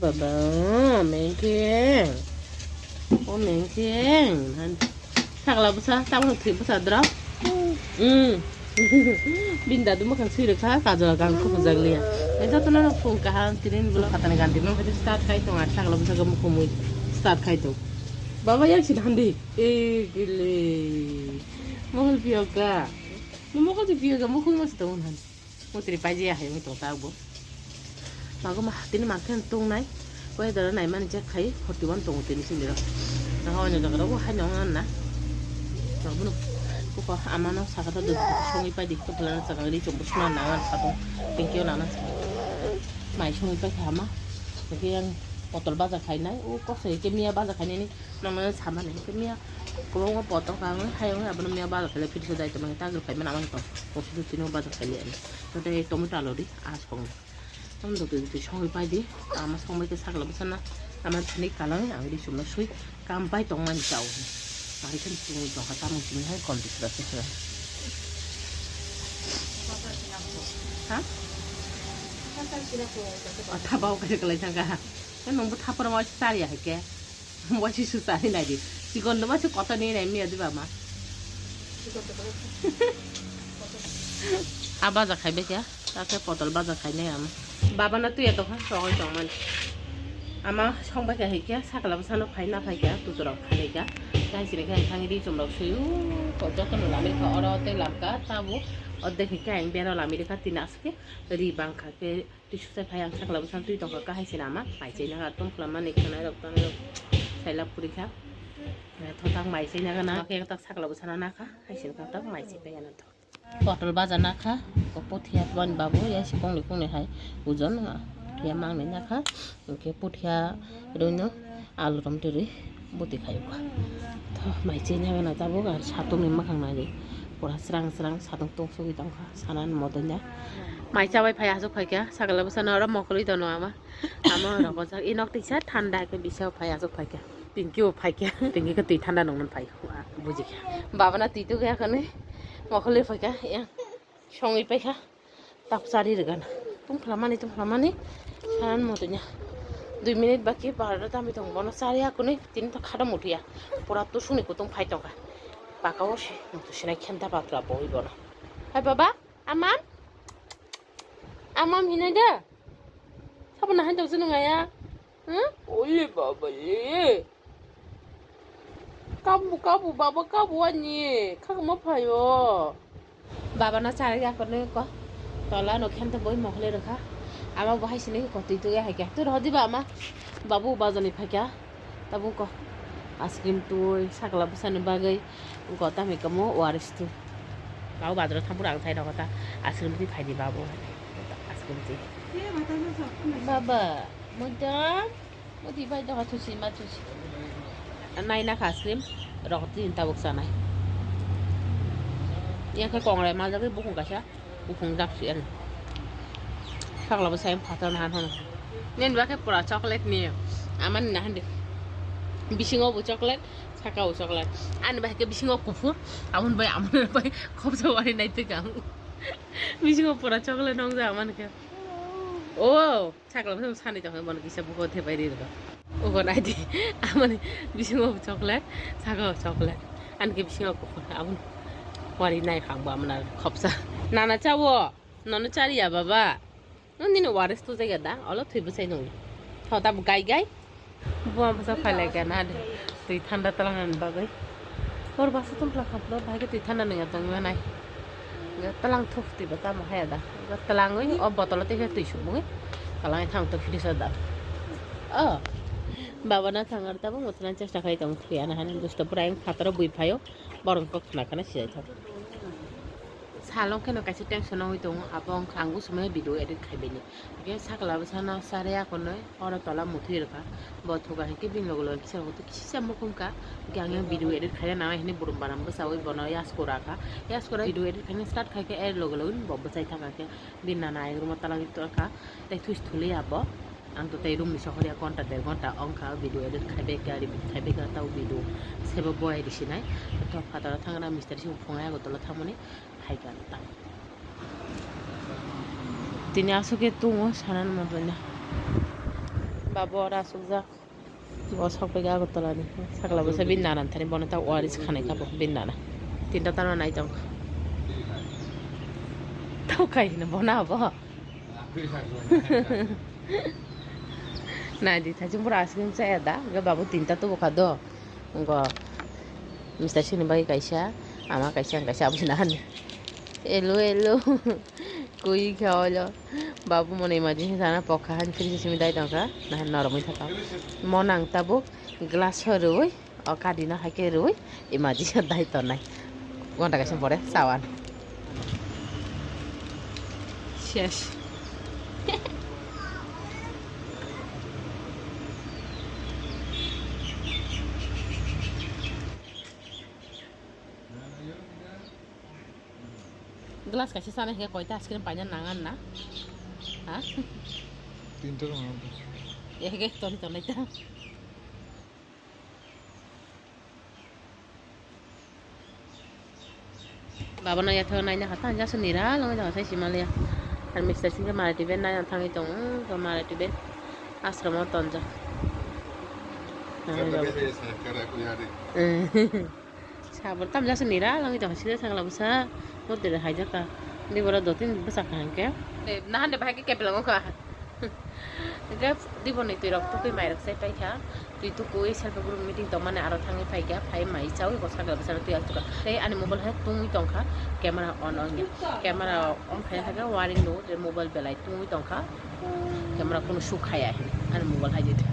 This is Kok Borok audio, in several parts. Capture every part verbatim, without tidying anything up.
Baba, mengkeng. O mengkeng. Sakla bwsa, tabuk thwi bwsa dra. Hmm. Bini dadu mwkhang swi rwkha, kajol gang kuphur jak liya. Jotono phung kaham tinin bwlw khatani ganti mang phai start khai tong, ar sakla bwsa mukhumui start khai tong. Baba yak si dhandi. E gile. Mohol piyoga. Mo mohol si piyoga, mukhung mas tong han. Mutri paji ya hai tong ta bo. Mago ma tini mangkhe tong nai. Koi dara nai mani je khai forty one tong tini sini ro. Na ho nyo jaga ro hai nong na. Mago no. Ko ko ama no saka ta do songi pai di ko pala na saka ri chom busma na na sa tong. Thank you na na. Mai songi pai kha ma. Ke yang potol baja khai nai. O ko se ke miya baja khai nai ni. Nang na sama nai ke miya. Ko ngo potol ka ngai hai ngai abon miya baja khai le phiri so dai to ma ta gru khai ma na ma to. Ko su tini baja khai le. To te tomato alo di. As kong. Tamo doti doti songwi pai di. Ama songbai khe sakla bwsana. Ama thani kalang ang ri chumna swi kam pai tong mani chao. Ari khe chumui tong kha tamo chumui hai kon bisra se sra. Ha? Thabao khe kalai thangka. Nungbo thapar ma chari ya hai khe. Waisi su chari nai di. Chikon doma se kota ni nai miya di bama. A baja khai bekya. Ta khe potol baja khai nai ama. Baba na tuya tokha sogoi tong mani. Ama song bai kha hai kya sakla bwsano phai na phai kya tuturok khanai kya. Kai sini khai thang ri chum rok sui u ko joto no lamai kha oro tei lamka tabu. Odde khai kya ang bero lamai kha tina aske ri bang kha ke. Twi suksai phai ang sakla bwsano twi tongkha, kahai se nama, mai chaina kha, tong khwlamani khwnai rok, tongnai rok, saila puri kha. Thothak mai chaina gana, khe tak sakla bwsano nakha, hai se kha tak mai chai pai gana thok. Potol baja nakha, ko puthia twan babu, ya si kongni kongni hai, ujon, puthia mangni nakha, hwnkhe puthia rwino, alu rom twi rwi. Bwtwi khaio kha. Tho, mai chini gana tabuk ar satung ni mwkhang nai di. Pura srang srang satung tong sugwi tong kha. Sana ni moto nya. Mai chabai phai aswk phai kha. Sakala bwsano oro mokolwi tono ama. Ama rok bwsajak. I nok tisa thanda khe bisa phai aswk phai kha. Pinky bo phai kha. Pinky khe twi thanda nung nung phai. Buji kha. Baba na twi tugwi akhani mokolwi phai kha. Yang songwi pai kha. Tak chari rwgana. Tungphla mani, tungphla mani. Sanan mutunya. Dui minute baki barada tami tong bono chari akunui tini to khada mutuya. Pura tusuni kutung phai tongkha. Pakao se mutu sinai khenta patra boi bono. Hai baba, amam? Amam hinai da? Sabo nahai tong sini ngaya? Hmm? Ole baba le. Kabu, kabu, baba, kabu ani. Khakma phaio. Baba na chari ya kono ko. Tola no khen to boi mohle rokha. Ama bo hai sini ko tui tui hai kya. Tu rodi ba ama. Babu bazani phai kya. Tabu ko. Ice cream tui sakla bwsani bagwi. Ko tami kamo waris tu. Babu bazar thampur ang thai rokha ta. Ice cream tui phai di babu. Ice cream tui. Baba, mojang. Udi bai doha thusi ma thusi. Nai na kha ice cream rok tin tabuk chanai. Yang khe kongrai maljagwi bukhung kaisa bukhung jak si ano. Sakla bo sayang phatar na han hono. Nen ba khe pura chocolate ni. Amani na hande. Bisingo bo chocolate, saka bo chocolate. Ani ba khe bisingo kuphur. Amon bai amon bai khobsa wari nai pika. Bisingo pura chocolate nong ja amani khe. Oh. Sakla bwsano sani tongkha bono kisa buko thepai ri rwkha. Ugo naidi amoni bisingo chocolate, saka chocolate. Ani khe bisingo kuphur aboni wari nai khang bo amona khopsa. Nana chawo, nono chariya baba. Nini waris tu jaga da, olo thwi bwsai nung. Tho ta gai gai. Buma bwsa phai lai kha na de. Twi thanda twlang nani bagwi. Hor basa tong pla khaplo, bahai khe twi thanda nungya tongma nai. Twlang thuk twi ba tamo haya da. Twlangwi o botolo tei khe twi sumui. Twlangwi thang to fridge o da. O. Baba na thang ar tabuk mwthangna chesta khai tong thwi ana hani dusto pura yang phataro bui phaio. Borok kok khna khna sijai thok. Salong kheno kaisa tension nangwi tongo, abo wngkha ang usumani video edit khaibani. Hwnkhe sakla bwsano chari akonwi oro tola muthwi rwkha. Bo thuka hinkhe bini loge loge kisa rokhe kisa mukhumkha. Hwnkhe ang yang video edit khaina nangnai hinwi burum baram bwchawi bono yasko rakha. Yasko ra video edit khaina start khaikhe er loge loge bo bwchai thangkha khe bini nana ayuk rwma twlangwi tongkha. Tei thuis thuliya bo. Ang to tei room ni sohor ya ghonta der ghonta wngkha video edit khaibai kha, repeat khaibai kha tei video sebo boyai risinai. To phataro thangna mister si phungai Agartala thangmani hai kha ta. Tini aswk khe tongo sana nw manjakya. Abo ora asukjak. Bo sok pai Agartala ni. Sakla bo se bin nanan thani bono ta waris khanai kha bo bin nana. Tinta tama nai tong. Tau kai hino bona bo. Nai di thajung pura asking cha ya da. Ga babu tinta tu bokha do. Ngo Mister Sini bai kaisa, ama kaisa, ang kaisa, abo sina hani. Elo, elo. Kui kha olo. Babu mone emergency sana pokha han kiri simi dai tongkha. Nahan noromwi thaka. Mo nang tabuk glass ho rwi, o kadi no hai khe rwi, emergency dai tonai. Gonta kaisa pore sawan. Ses. Glass kaisa chana hinkhe koita ice cream paina nangan na? Ha? Tinta rok nango. Ege toni tonai ta. Baba no yathok naina kha tang jasu nira longwi tong sai simaliya. Ar Mister Singh mara tiben naina thangwi tong, to mara tiben ashram o tonjak. Sabor tam jasu nira longwi tong sida sakla bwsa murti rok haijak ka. Di boro do tin bwsa kha hwnkhe. Nahan de bahai khe kepelango kha. Hwnkhe di boni twi rok tukui mai rok sai paikha. Twi tukui self group meeting tongmani aro thangwi paikha. Phai mai chawi bo sakla bwsa twi asukha. Tei ani mobile hai tungwi tongkha. Camera on ongya. Camera on khai hakhe waring do je mobile belai tungwi tongkha. Camera kunu suk khaya hini ani mobile hai jit.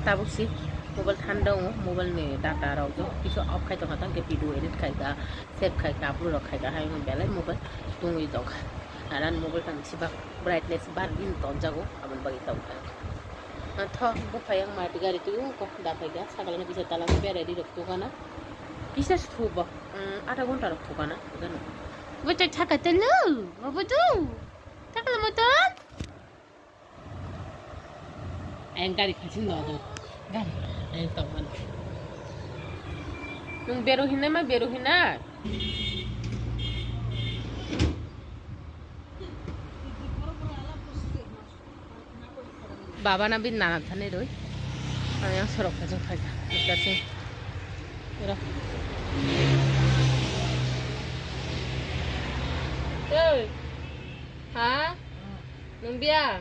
Tabuk si mobile thanda o mobile ni data rok jo kisa off khai tongkha tang khe video edit khai ka save khai ka upload rok khai ka hai belai mobile tungwi tongkha. Aran mobile tang si bak brightness bar din tonjago aboni bagwi tongkha. Thok buphai ang mati gari twi ko da phai ga sakala ni kisa talang berai di rok tugana kisa thubo adha ghonta rok tugana gana. Bo chai thaka telu. Bo tu. Takla motor? Ayang gari khaching lo do. Gari. Ayang tong man. Nung beru hina ma beru hina. Baba na bin nana thani roi. Ayang sorok khaching phaikha. Kasi. Ira. Hey. Ha? Nung biya?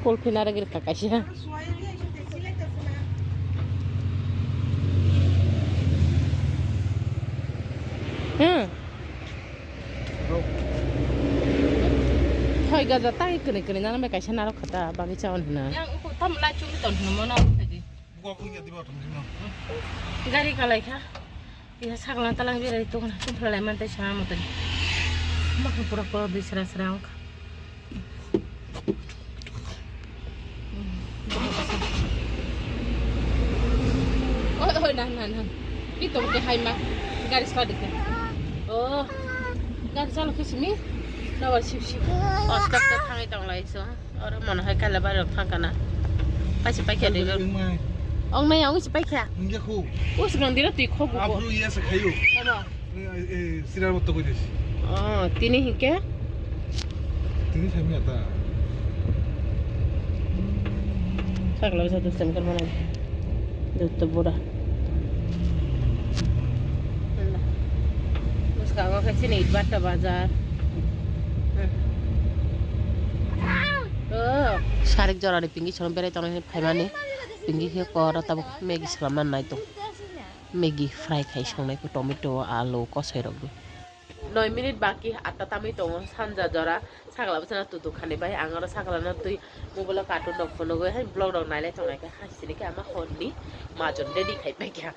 Kulphi narwgwi rwkha kaisa. Hmm. Thoi gaja tai kwnwi kwnwi nana bai kaisa narok khata bagwi chawan hwna. Yang uku tam lai chukri ton hwna mona uku di. Buka buka di ba tong di no. Gari kalai kha. Iya saklang talang birai tong na tum phalai man tai sama moto. Mak pura pura di sera sera ongkha. Oi, oi, nan, nan, nan. Pi tong ke hai ma. Gari start ke. Oh. Gari chalo ke simi. Nawa sip sip. Ostak tak thangai tong lai so. Oro mono hai kala bari rok thang kana. Paisa paikha de. Ong mai ong si paikha. Nge khu. Us gong dira tui khogu. Aphuru iya se khayu. Tama. Sirar motto koi desi. Oh, tini hingke? Tini sami ata. Sakla bisa dusem kan mana? Dutto bura. Bwskango khe chini Itbata bazar. Oh. Sarik jorani pingi sono berai tongo phaimani. Pingi khe kora tabuk Maggi salamna nai tong. Maggi fry khai songnai khe tomato, alu, kosoi rok bo. Noi minute baki atta tamwi tongo sanja jora. Sakla bwsano tutuk khani bai ang oro sakla no twi mobile o cartoon rok phunugwi hai vlog rok nailai tongnai khe hai sini khe ama hor ni majon ready khai paikha.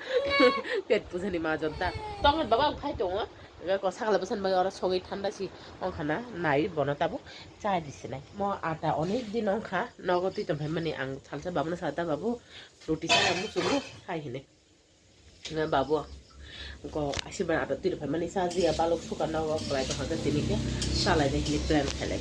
Pet puja ni majon ta. Tongmani baba ang phai tongo. Ega ko sakla bwsani bagwi oro sogwi thanda si ongkha na nai bono tabuk chai di sinai. Mo ata onek din ongkha nogo twi tongphai mani ang salsa babu no sata babu roti sana muchungo hai hinwi. Nga babu ko asiban ata twi rwphai mani sa jiya balok suka nogo kwlai tongkha khe tini khe salai de hinwi plan khailai.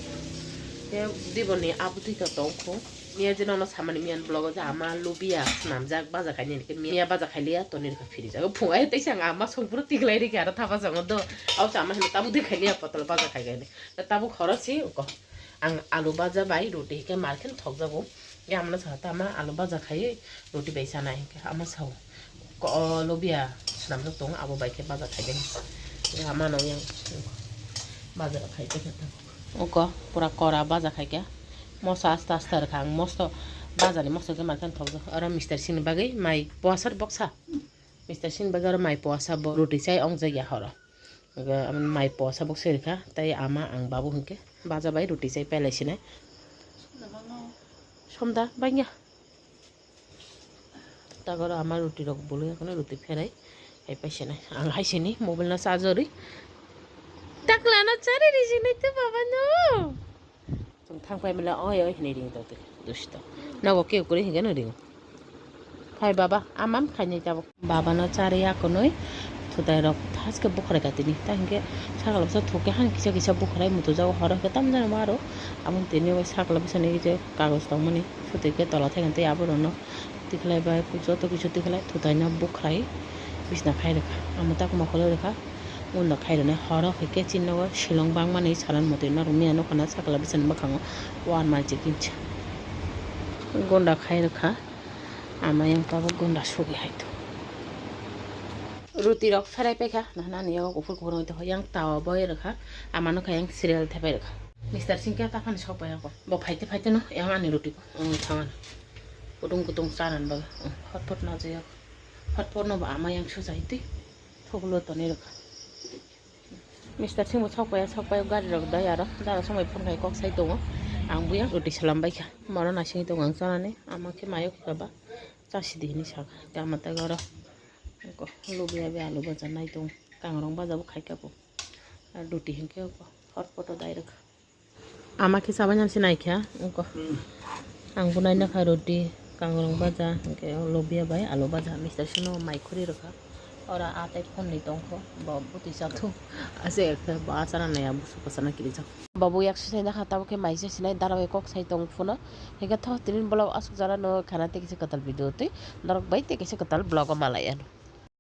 Khe diboni abutwi to tongkho. Miya je nono samani miyan vlog o je ama lubia swnamjak baja khaini hwnkhe miya baja khailiya toni rwkha phiri jago phungai tei sang ama songphuru tiglai rikha aro thapa sango do. Abo se ama hino tabuk de khailiya potol baja khaigani. Tabuk horo si ko ang alu baja bai roti hwnkhe markhe thokjago. Ge amno sa tama alu baja khaiwi roti bai sana hwnkhe ama sao. Ko lobia swnamjak tongo, abo bai khe baja khaikhe. Ama no yang baja khaikhe. Oko pura kora baja khaikhe. Moso aste aste rwkha ang, moso bajani moso khe mankhe thokjak. Oro Mister Singh ni bagwi mai puasar boksa. Mister Singh ni bagwi oro mai puasa bo roti chai ongjakya horo. Mai puasa boksa rwkha, tei ama ang babu hwnkhe baja bai roti chai pailai sinai. Somda bangya. Tagoro ama roti rok bului akhone roti pherai hai paisene ang hai sini mobile no charge ori takla no chari ri sini te baba no. Chwng thang pai mila oi oi hinui ring tong te dusto. Nogo keu kwrwi hinke no ring. Phai baba amam khainai tabuk. Baba no chari akhonoi thutai rok thaske bukhrai ka tini ta hinke sakla bwsa thuke han kisa kisa bukhrai mutu jago horo hwnkhe tamjani maro. Aboni tini o sakla bwsani je kagoj tongmani. Sotwi khe tola thaikan tei aborokno tikhlai bai joto kisu tikhlai thutaino bukhrai bisna khai rwkha. Amo takuma khulai rwkha. Unda khai rwnai horo hai khe chini nogo silong bangmani salan motwi norok miya nokha na sakla bwsani bwkhango one mile chikimsa gunda khai rwkha. Ama yang tabuk gunda sugi hai to. Ruti rok pherai paikha nahana ani yago kuphur kuphur wngwi tongkha yang tawa boi rwkha. Ama nokha yang serial thepai rwkha. Mister Singh khe taphani sok pai ako. Bo phaite phaite no yang ani ruti ko. Ang thangana. Kutung kutung chanan bagwi. Hot pot na jaya. Hot pot no bo ama yang sujai twi. Thoklo tonwi rwkha. Mister Singh bo sok pai sok pai gari rok dai aro. Dara somoi phone khai kok sai tongo. Ang buya ruti salam baikha. Moro naising tongo ang chanani. Ama khe mayo khe ba. Chasi di hinwi saka. Tei ama tei oro. Lubiya be alu baja nai tongo. Kangrong baja bo khai kha bo. Ruti hinkhe hot pot o dai rwkha. Ama khe chabainani se naikha wngkha. Ang bo naina kha roti, kangrong baja, hinkhe o lobia bai alu baja, Mister Singh no mai khuri rwkha. Oro a tei phone ni tongkho, bo bwtwi chathung. Ase khe bo a chana naiya, busu kwchana kirijak. Bo bo yak se sai nakha, tabuk khe mai se sinai, dara bai kok sai tong phano. Hinkhe tho tini vlog asuk jana no khana tei kisa kwtal video twi, norok bai tei kisa kwtal vlog o malai ano.